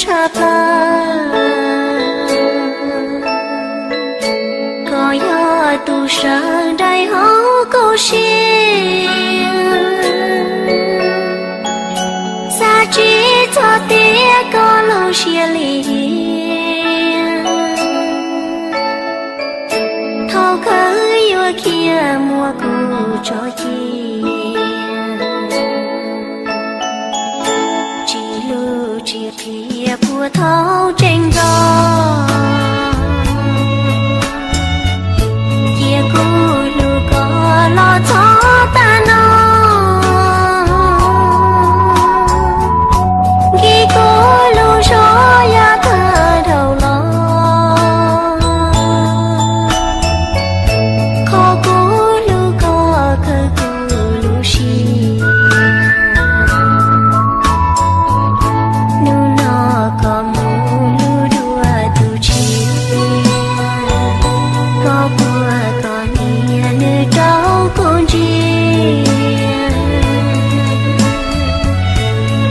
tshaj plaws. Koj yog tus sawv daim hauv kuv siab, xav tsis txog tias koj lub siab lim hiam, thaum kawg yuav khiav muab kuv tso cia. Tsis hlub tsis qhia puag thaum tseem nco, cia kuv hlub koj los txog tag no. Nkim kuv lub zog yav tag dhau los, qhov kuv hlub koj kawg kuv lub siab. Hnub no koj mus luag dua tus tshiab, koj puag koj niam nws rau kuv ntsia.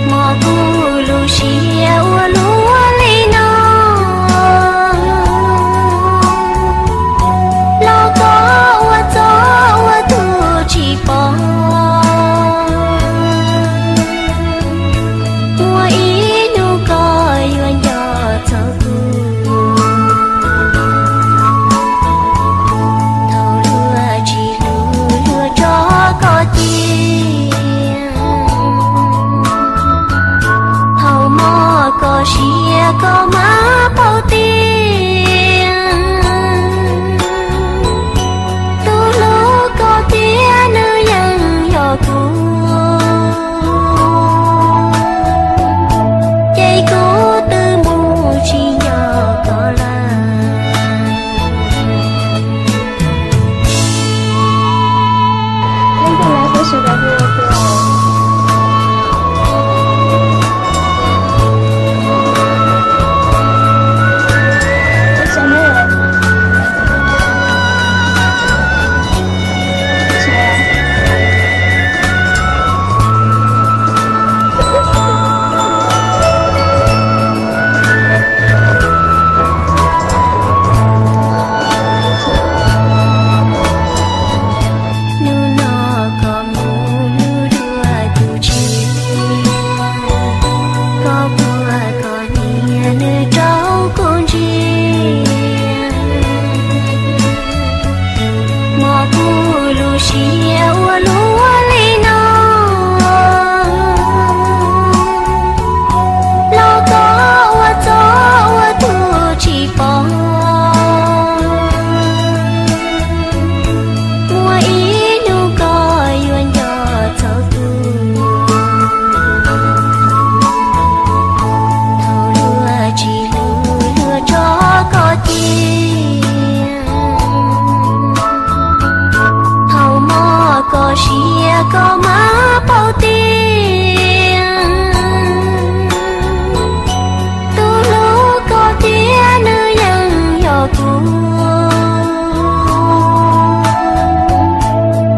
Hmo kuv lub siab ua luaj li no, los koj ua txoj ua tus tsis pom. Muaj ib hnub koj yuav nco txog kuv, thaum luag tsis hlub luag tso koj cia. Thaum mob koj siab koj mam paub tias, tus hlub koj tiag nws yeej yog kuv, ces kuv twb mus tsis nco koj lawm. Hnub no koj mus luag dua tus tshiab, koj puag koj niam nws rau kuv ntsia. Hmo kuv lub siab ua luaj li no, los koj ua txoj ua tus tsis pom. Muaj ib hnub koj yuav nco txog kuv, thaum luag tsis hlub luag tso koj cia. Thaum mob koj siab koj mam paub tias, tus hlub koj tiag nws yeej yog kuv,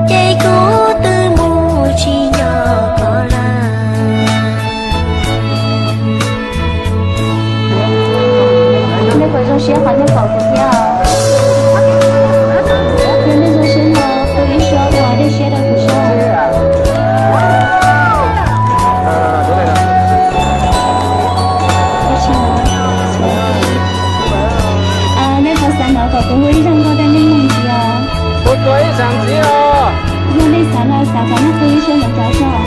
ces kuv twb mus tsis nco koj lawm. Nej puas zoo siab qhov nej pom kuv thiab? Yog nej zoo siab no, qw ib suab ua dej siab rau kuv saib. Nej puas xav hnov kom kuv hu ib zaug nkauj rau nej mloog ntxiv os? Yog nej xav no xav kom nej qw ib suab ntawm cov saib.